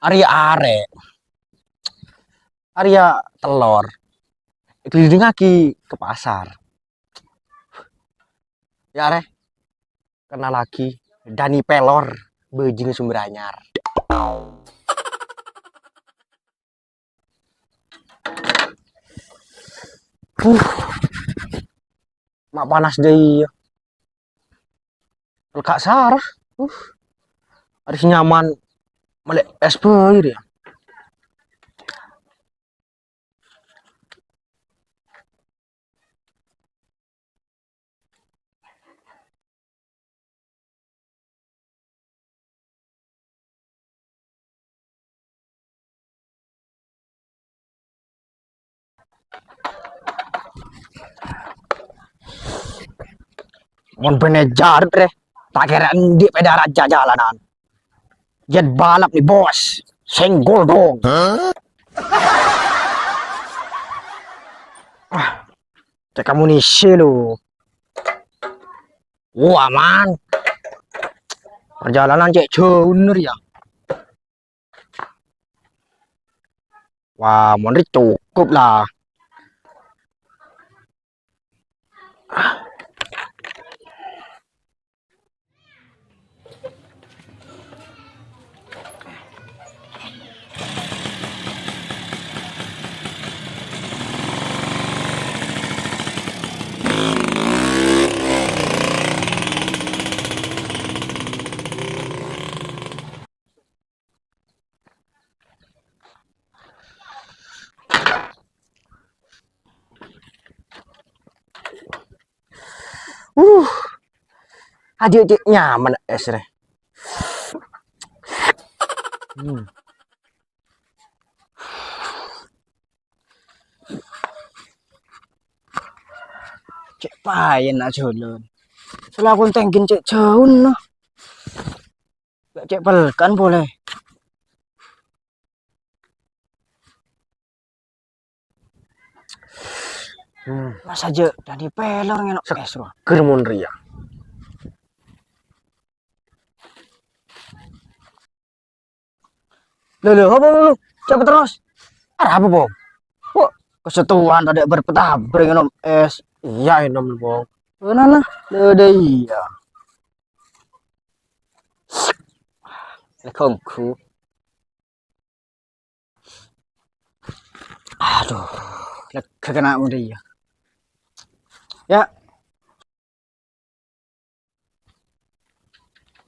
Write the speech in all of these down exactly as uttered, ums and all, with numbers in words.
Arèya arè'. Arèya tellor. Èkelilingngi ka pasar. Ya, arè'. Kennalaghi Dani Pelor, bajingan Sumber Anyar. Uh. Ma' panas dâ' iyâ. Leka' sara. Uh. Harus nyaman mellè es bâi, ya. Mon bânnè jârèt, rè, ta' kèra andi' pèdâ rajâ jalanan. Jhât balap ni, Bos. Senggol dong. Ah, cè' kamu nisi lu. Wah, man. Perjalanan cè' jhâu bener, ya. Wah, mon rè cukup lah. Uh. Adhi' cè' nyaman es rè. Hmm. Cè' paèna jhâlân. Salakon tèngghin cè' jhâuna. Cè' pelkan polè. Hmm. Masa jhâ' Dani Pelor ngèno' es, rowa. Seger mon rèya. Lho, lho, apa, apa, apa? Cepet terus. Arapa, Bong? Kok kesetuan tadi berpetabrik ngèno' es? Iyâ, ènom, Bong. Mana, nah? Lho, dâ' iyâ. Lè ghânggu. Adhu, lega kèna' mon rèya. Ya.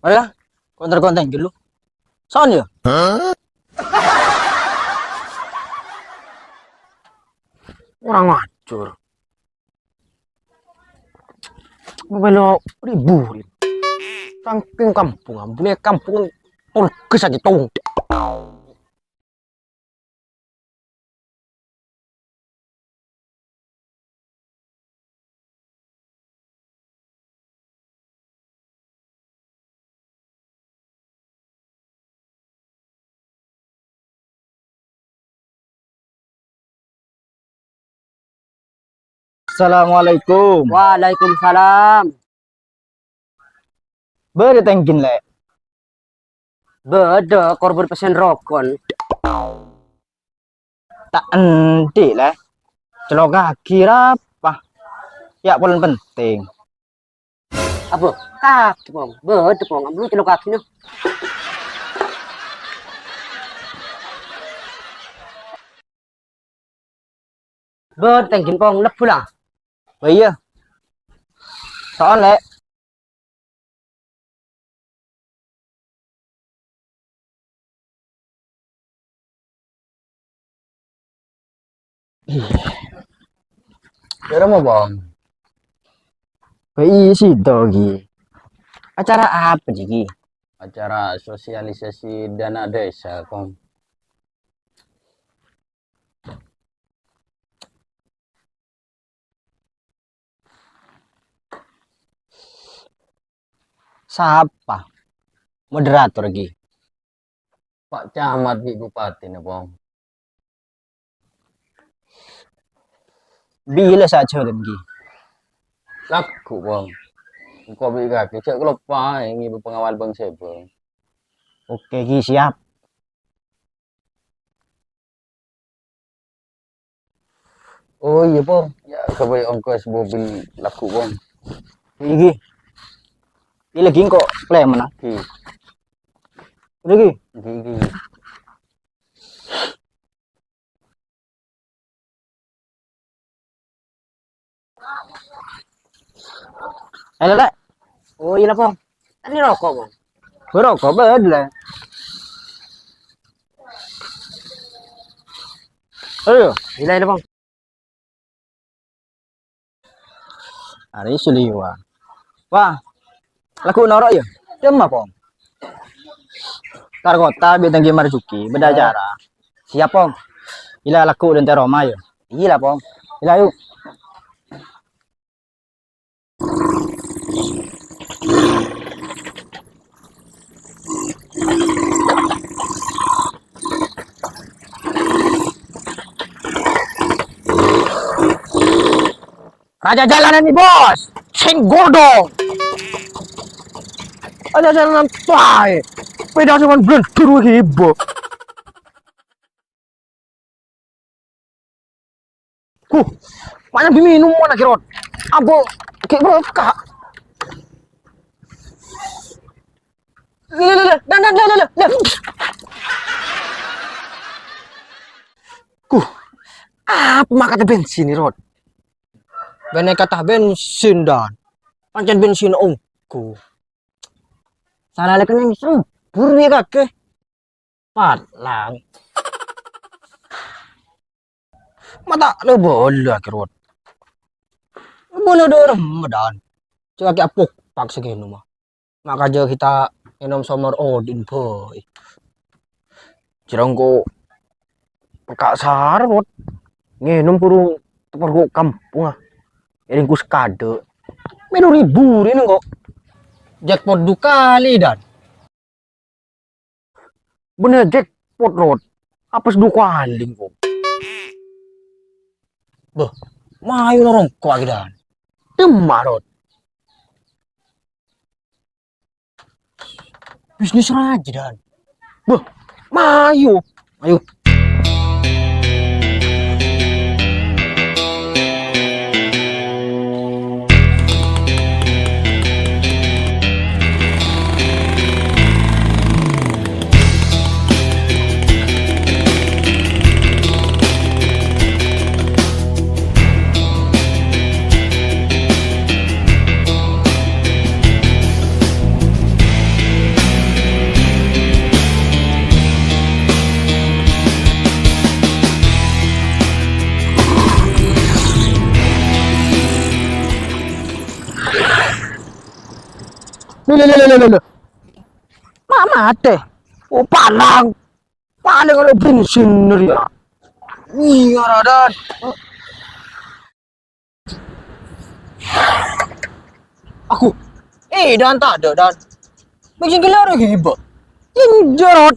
Ayo, konter-konter dulu. Son ya? Kurang ajar. Melo ribut. Saking kampung, ambune kampung tolges aja tong. Assalamualaikum. Waalaikumsalam. Bâdâ tèngghin, Lè'? Bâdâ, kor bâdâ pèssèna rogon. Ta' andi', Lè'. Celokaghi rapa? Ya' polana penting. Apa? Kakè, Pong. Bâdâ, Pong. Ambu celokaghi, no. Bâdâ tèngghin, Pong, lebbu la. Oh iyâ. So'on, Lè'. Iyâ. Kèra ma, Pong? Bâi sèdhâ, Ghi. Acara apa, Ghi? Acara sosialisasi dana desa, Pong. Sapa moderator, Ghi? Pak Camat bi' Bupatèna, Pong. Bilâ sajhâlân, Ghi? Lagghu', Pong. Engko' bi' kakè jhâ' kaloppaè ngibâ pangawal bâng-sèbâng. Oke, Ghi, siap. Oh, iyâ, Pong. Yâ, ghâbây ongkos mobil lagghu', Pong. Iki. Iki lagi engko' plè mana? Iki. Iki. Iki, iki. Eh, Lè', Lè'. Oh, iyâ, Pong. Tadi roko', Pong. Roko', bâdâ, Lè'. Ayo, iyâ, iyâ, Pong. Arè Suliwa. Wah, lagghu' noro' yâ? Cemma, Pong? Ka kottha bi' Tenggi Marjuki, bâdâ acara. Siap, Pong. Ila lagghu' dântè roma yâ? Iyâ la, Pong. Ila, ayo. Raja jalanan ni, Bos. Sèngko' dong. Raja jalanan taè. Sepeda cuma blendur wae, Bo. Huh, mana diminum mana, Kirot? Apa? Kayak berkah. Lè, lè, lè, lè, dan, dan, lè, lè, lè, lè. Huh, apa makata bensin ni, Rot? Bene kata bensin, Dan. Pancen bensin onggu. Salah leken yang sempur ya, kakek. Palang. Mata lo bola, Kirot. Bola dorem, Dan. Cek ake apok paksa keno mah. Makaja kita ngenom somor odin, boy. Jerang ko peka sarot. Ngenom kurung tepar ko kampung ah. Eringkus kade. Melu ribu ini kok. Jackpot dua kali, Dan. Bener jackpot, Rot. Apes dua kali kok. Beh, mayu norong kok lagi, Dan. Tema, Rot. Bisnis raja, Dan. Beh, mayu. Ayo. Lho, lho, lho, lho, lho, lho. Ma' matè. Oh, palang. Palang kalo bensin rèya. Iyâ, Raden. Aku. Eh, Dan tadâ', Dan. Bensin gellâ' rè ghibâ. Injorot.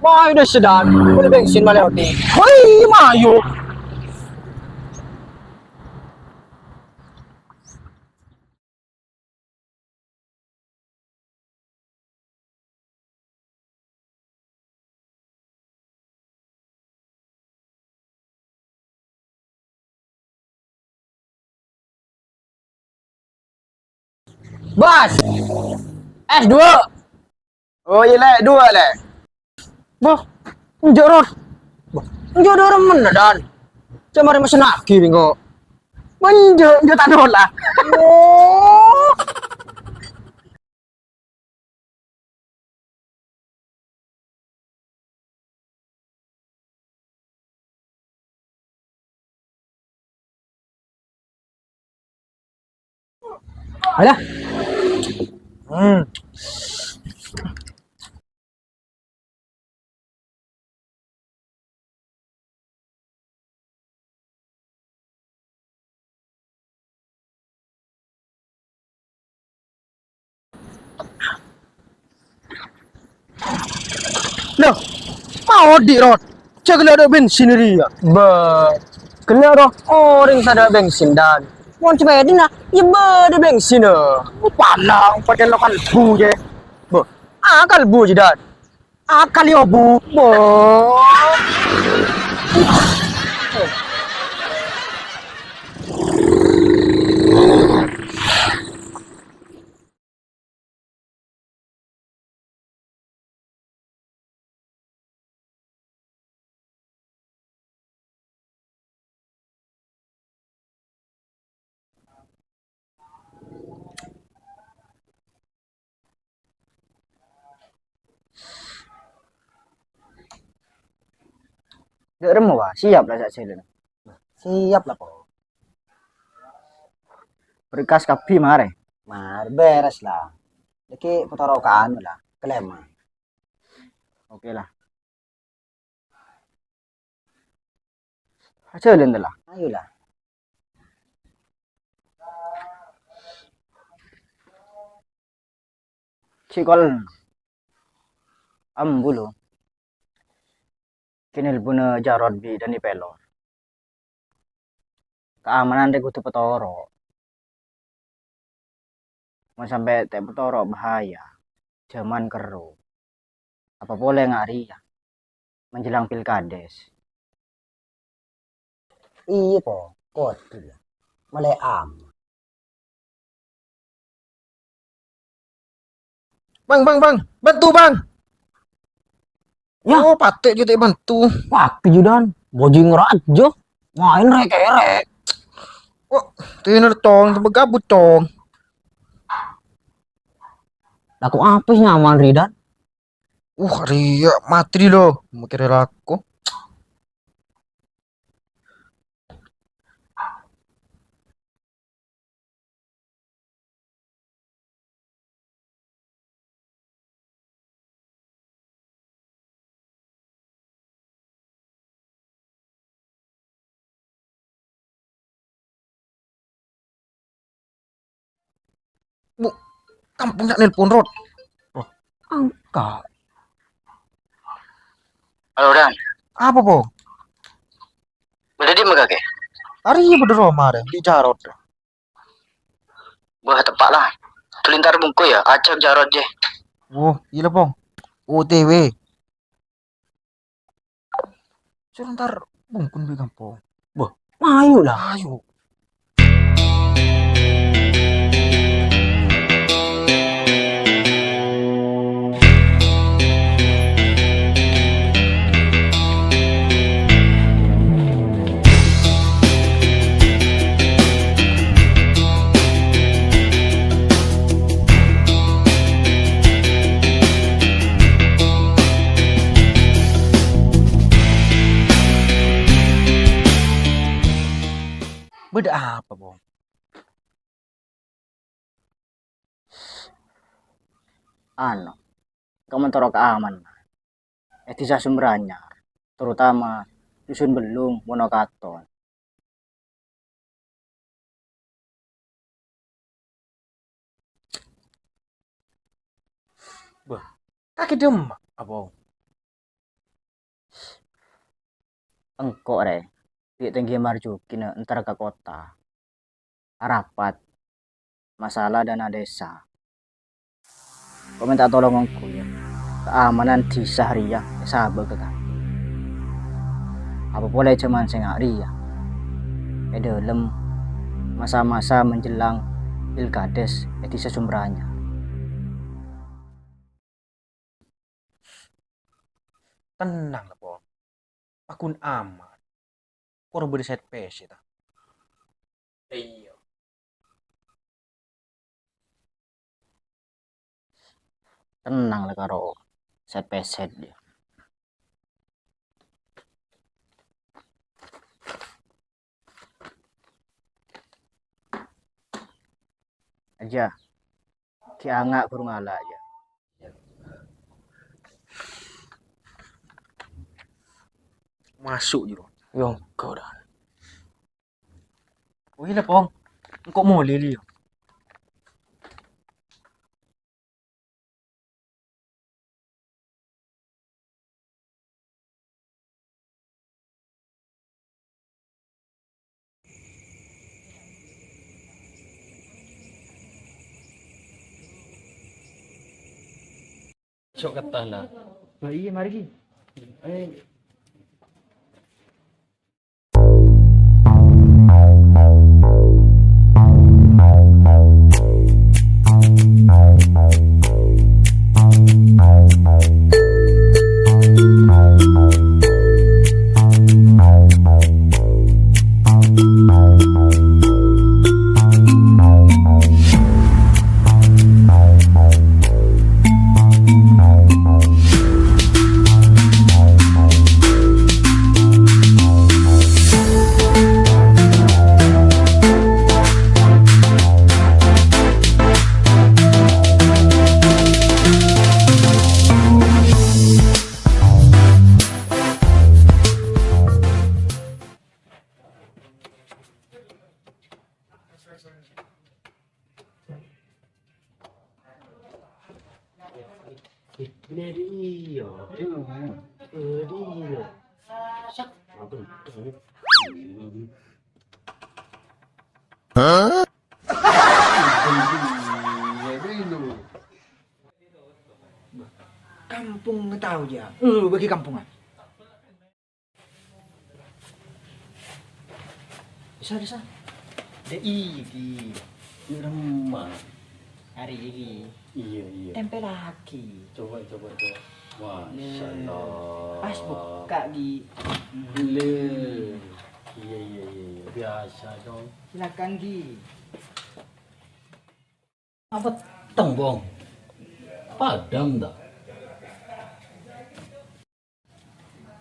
Wah, mayu dâ' sè, Dan. Bâli bensin malè odi'. Woi, mayu. Bas. S dua. Oh, iyâ, Lè', dua, Lè'. Boh, enjâ', Rot. Boh, enjâ' dâ' remmen, Dan. Cè' marè mesen aghi, bengko. Enjâ', enjâ' ta' nolak. Oh. Alah. Hmm. Loh, ma' odi', Rot? Jhâ' ghellâ' dâ' bensin rèya. Bâ, ghellâ' roh orèng sè adâ' bensin, Dan. Mon sepedana, yâ bâdâ bensinna. Palang, padâ lokan buje. Bâ, Akal, Bu, Jidan. Akal, ya, Bu. Bu. Dâ' remma, Wa, siap la sajhâlân? Siap la, Po. Berkas kabbhi marè? Marè, bherres la. Dhâggi' potoro ka anu la, ka Lema. Oke la. Ajhâlân la. Ayo la. Cè' kol. Ambu lo. Kèng nelponna Jarot bi' Dani Pelor. Kaamanan rè kodhu patoro'. Mon sampè' ta' èpatoro' bahaya, jhâman kerro. Apa polè nga' rèya, menjelang Pilkades. Iyâ, Po, kodhu, yâ. Malè am. Bang, Bang, Bang, bantu, Bang. Yâ. Oh, patè' jâ ta' èbantu. Wah, Jidan, bajingan rajâ. Maèn rè'-kèrè'. Wah, tènèr, Cong, tambah gabut, Cong. Lako apa sih nyaman, Ridan? Uh, rèya matè lo, mèkkèrè lako. Bu, kampong ca'na nelpon, Rot. Oh, angka'. Halo, Dan. Apa, Po? Bâdâ dimma kakè? Arèya bâdâ roma rè, bi' Jarot. Wah, teppa' la. Duli entar bungku yâ, ajhâk Jarot jâ. Oh, iyâ la, Pong. O T W. Soro entar bungkun bi' kampong. Wah, mayu la. Ayo. Bâdâ apa, Pong? Anu, kaman toro' kaaman è Dhisa Sumberanyar, terutama Dusun Bellung, Wonokaton. Bâh, kakè dimma, Apong? Engko' rè, bi' Tenggi Marjukina entar ka kottha. Arapat masalah dana desa. Ko' mènta tolong ongghu, yâ. Kaamanan dhisa rèya èsabâ' ka kakè. Apa polè jhâman sè nga' rèya, è dâlem masa-masa menjelang Pilkades è Dhisa Sumberanyar. Tennang la, Pong. Paggun aman. Pora bâdâ set pèssè, ta? Iyâ. Tennang la karo set pèssè, yâ. Aja. Ghi' anga' ghuru ngala', aja. Maso' jero. Yo, engko' dah. Wih, la, Pong. Engko' molè, li. Sok kettana. Lah iyâ, marè, Ki. Eh. Hah? Kampong tao jâ. Eh, bâgi kampongan. Bisa, bisa. Dâ' iki. Remma. Hari iki. Iya, iya. Tempel lagi. Coba, coba, coba. Masya Allah. Pas buka, Gi. Le. Iya, iya, iya, iya. Biasa dong. Silakan, Gi. Apa tembong? Padam ta?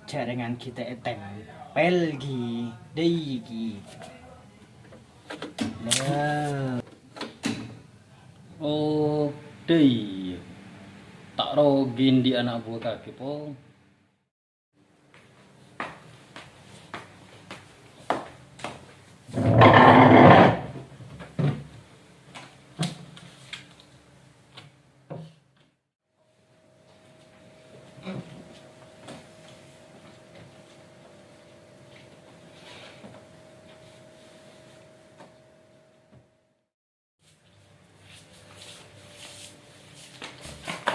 Jaringan kita tempel, Gi. Dâ' iki. Nah. Oh, dâ' iya. Ta' rogi andi' ana' buwâ kakè, Pong.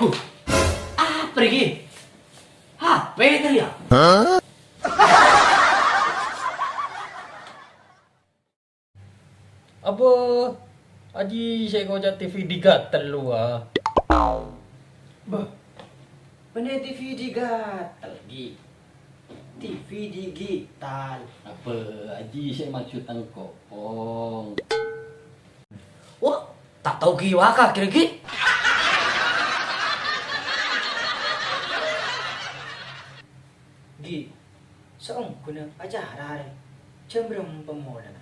Huh, apa iki? H P kali ya? Apa Aji sè ngoca' T V digital lu, ah? Bâh, bânnè T V digital, Gi. T V digital. Apa Aji sè maksud engko', Pong? Wah, ta' tao Gi waka kèra Gi. Gi, saongghuna acara rè, jam bârâmpa molana?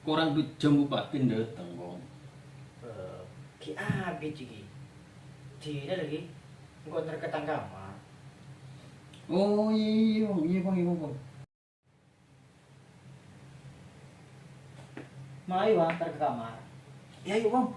Korang dhu jam bupati dâteng, Pong. Eh, Gi abit iki. Dina lagi, engko' entar ka tang kamar. Oh, iya, iya, iya, Pong, iya, Pong. Ma, ayo, Bang, entar ka kamar. Iya, ayo, Bang.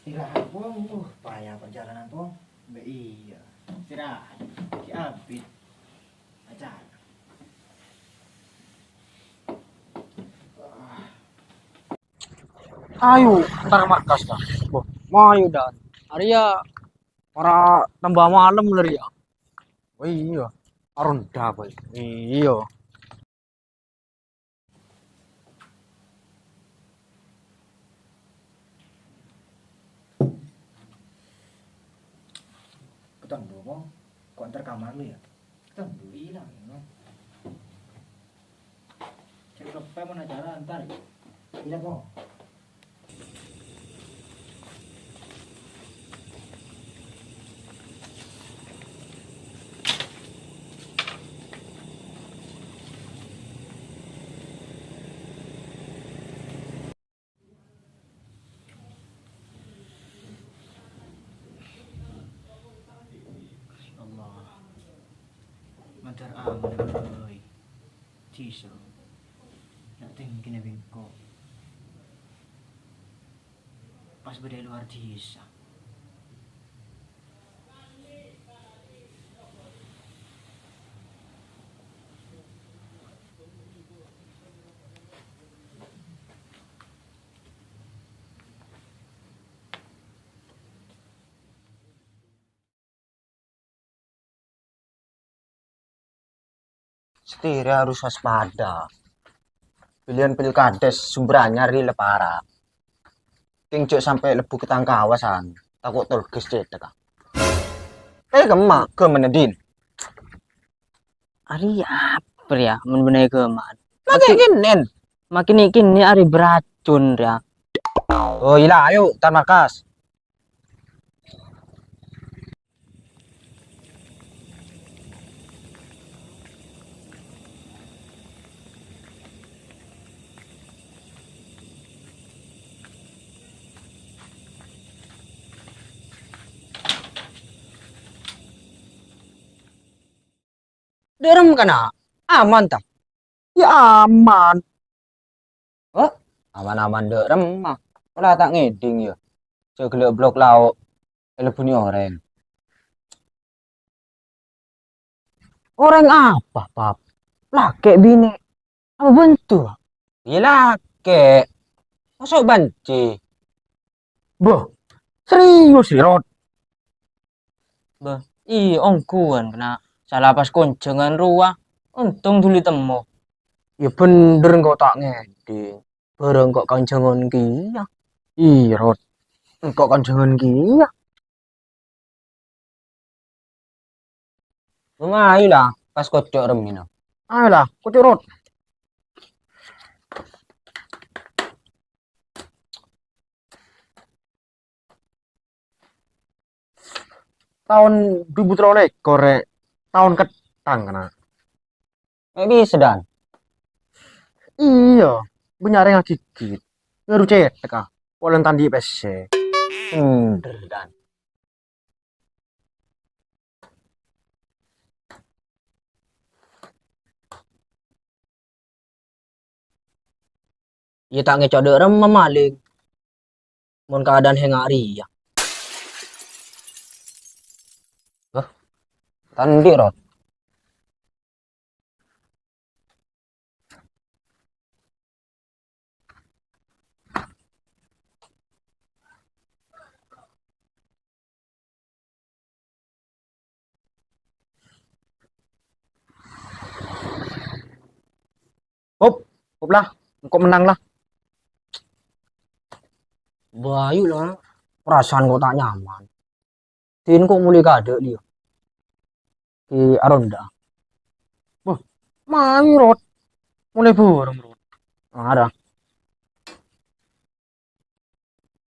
Istirahat, Pong. Uh, payah perjalanan, Pong. Bâ iyâ. Istirahat. Gi abit. Acara. Ayo, entar markas, Kak. Wah, mayu, Dan. Arèya para tamba malem, lè, ya. Oh, iya. Aron dapet. Iya. Ketemu, Bang. Kok antar kamar lu ya? Ketemu, ilang, no. Cek lepe mana cara antar ya? Iya, Bang. Allah. Mandhâr amoy. Jisâ. Na' tèngkèna bengko. Pas bâdâ è lowar dhisa. Satèya harus waspada. Pilihan pilkades Sumber Anyar rèya la para'. Kèng jhâ' sampè' lebbu ka tang kawasan, tako' tolgas cèthèk, ah. Eh, kemma, kemma, Din? Arèya apa, yâ, mon bânnè kemma? Makin kènè'. Makin kènè' arèya beracun, yâ. Oh, iyâ, ayo, tan markas. Dârem kana', aman, ta? Yâ, aman. Wah, aman-aman dâ' remma. Pola ta' ngèdhing, yâ. Jhâ' ghellâ' blok lao' èlebbhuni orèng. Orèng apa, Pap? Lakè' binè'? Apa bhânto? Iyâ, lakè'. Masa' bâncè? Bâh, serius, Rot? Bâh, iyâ, ongghuwân, kèna'. Sala pas konjhângan rowa, ontong dhuli temmo. Yâ bhender, engko' ta' ngèdhing. Bârâ' engko' konjhângan kèya. Iyâ, Rot. Engko' konjhângan kèya. Mangkana ayo la, pas kocco' remmina. Ayo la, kocco' Rot. Taon du èbu tello lèkor, Rè'. Taon kèttang, kèna'. Mè' bisa, Dan? Iyâ, bânnya' orèng agigit. Ngaru cèthèk, ah. Polana ta' andi' pèssè. Bhender, Dan. Iyâ, ta' ngèco' dâ' remma malèng. Mon keadaan sènga' rèya. Bâh, ta' andi', Rot. Hop, hop la, engko' mennang la. Bâh, ayo la, perasaan kok ta' nyaman. Din kok molè kaadâ' li, yâ. Ki Aronda. Wah, mayu, Rot. Molè bhâreng, Rot. Ara.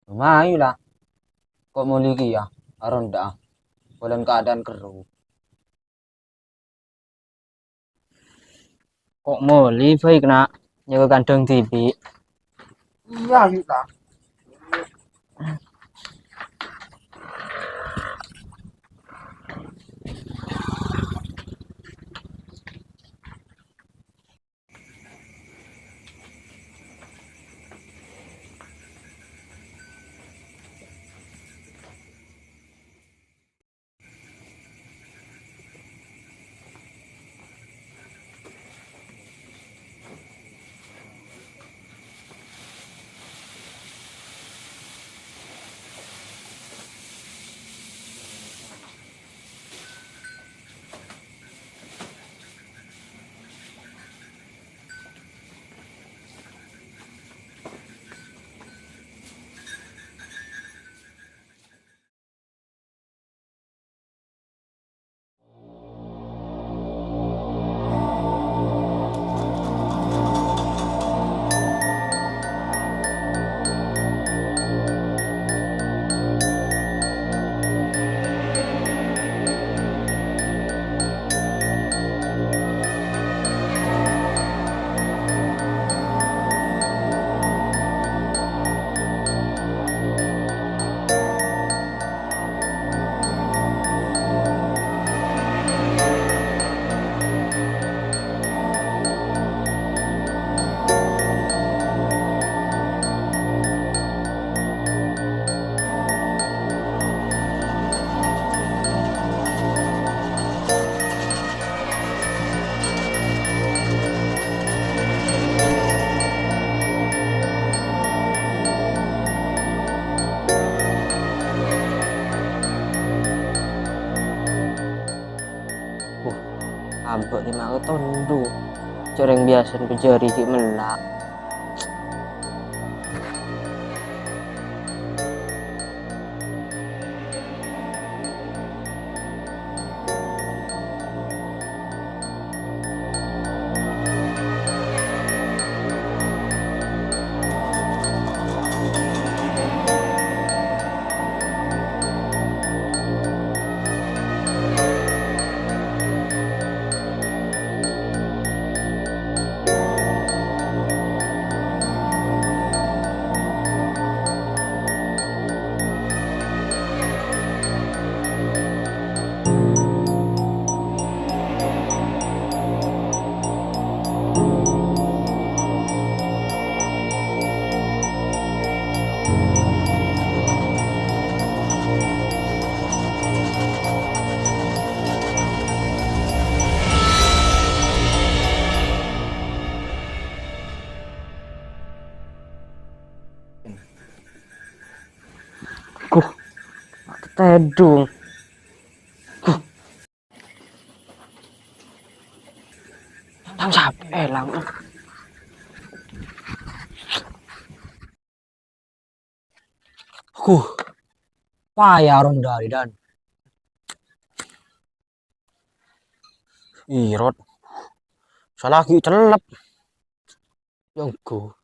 Mayu la. Kok molè kèya, Aronda. Polana keadaan kerru. Kok molè bhâi, kèna', nyèngko kandhâng dhibi'. Iyâ, ayu, ta. Ambo' lima ketondu. Coreng biasan pejari di' mella'. Guh, tèdung. Guh. Tang sapè èlang. Guh, paya ronda arè, Dan. Ih, Rot. Sala ghi' cellep. Yonggu.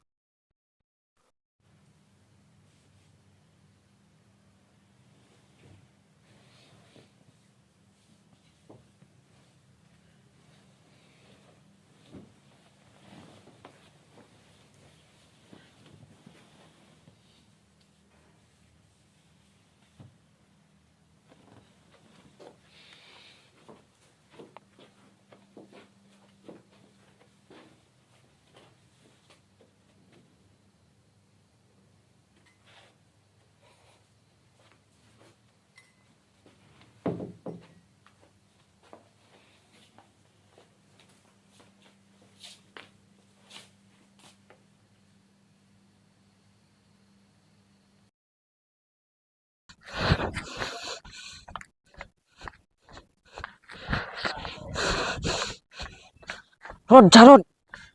Rot, Jarot,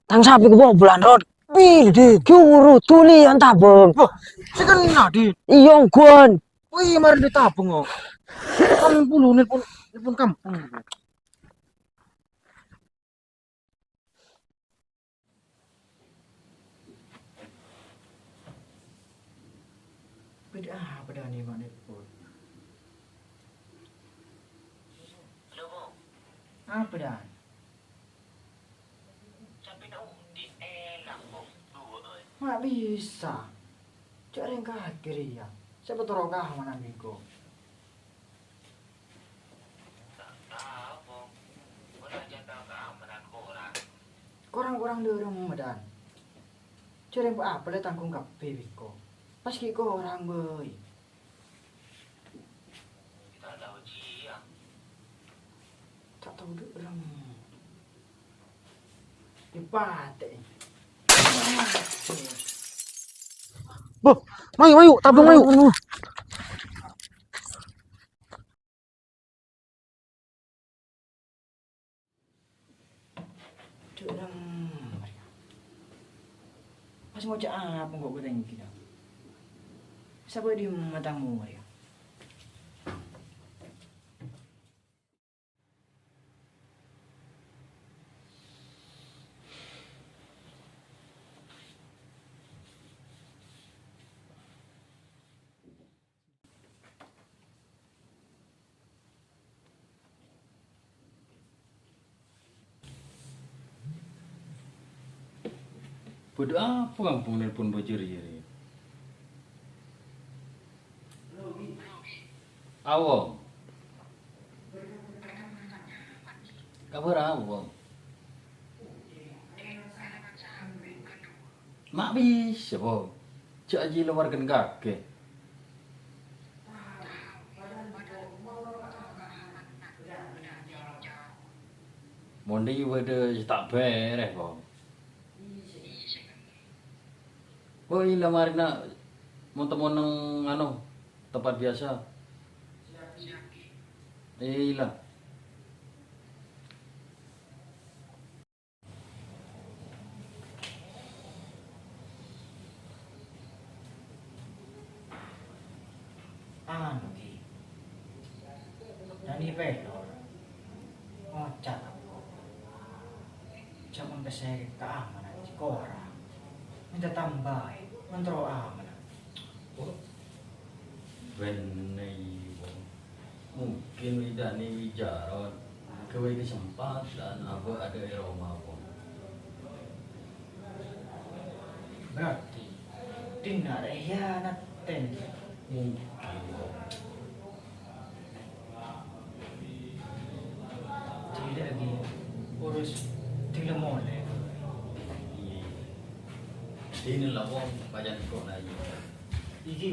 tang sapè kobâbâlân, Rot. Bilâ, Dit? Juru tulian tabâng. Wah, sè kenna, Dit? Iyâ, ongghuwân. Wih, marèn ditabâng, kok. Kan bulu nelpon, nelpon kampung. Bâdâ apa, Dan, ma' nelpon? Halo, Bung. Apa, Dan? Sampèyan odi' èlang, Bung. Duwâ', oi. Ma' bisa. Jhâ' rèng kakè rèya. Sapa toro' kahawanan bengko? Ta' tao, Bung. Korang-korang dâremma, Dan. Jhâ' rèng pa-apa la ètangghung kabbhi bengko. Pas ghi' korang bhâi. Ta' tao dâremma. Èpatè'è. Bo, mayu, mayu, tabung, mayu. Dâremma rèya. Pas ngoca' apa engko' ghâtèngghi, yâ? Sapa è dimma tamowa, yâ? Bâdâ apa kampung nelpon bâjâ rèya, rèya? Awo. Kabhâr apa, Bong? Ma' bisa, Bong. Jhâ' ajiyâ la wargana kakè. Mon dâ' iyâ bâdâ sè ta' bherrès, Bong. Oh, iyâ la marèna mon-, temmo neng, anu, tempat biasa. Iyâ la. Dâni pèlor. Ngoca' ka engko'. Jhâ' mon pèssè ka amana jiyâ korang. Mènta tambâi, mon terro amana. Oh, bânnè, Wong. Mungkin Widani Wijaron ghâbây kasempadhân abâ' adâ' è roma, Wong. Berarti, dinna' rè hianat, Ten. Mungkin, Wong. Jhâ' ghellâ' aghi' urus dhing la molè. Iyâ. Dinella, Wong, pajan engko' nanya. Iki.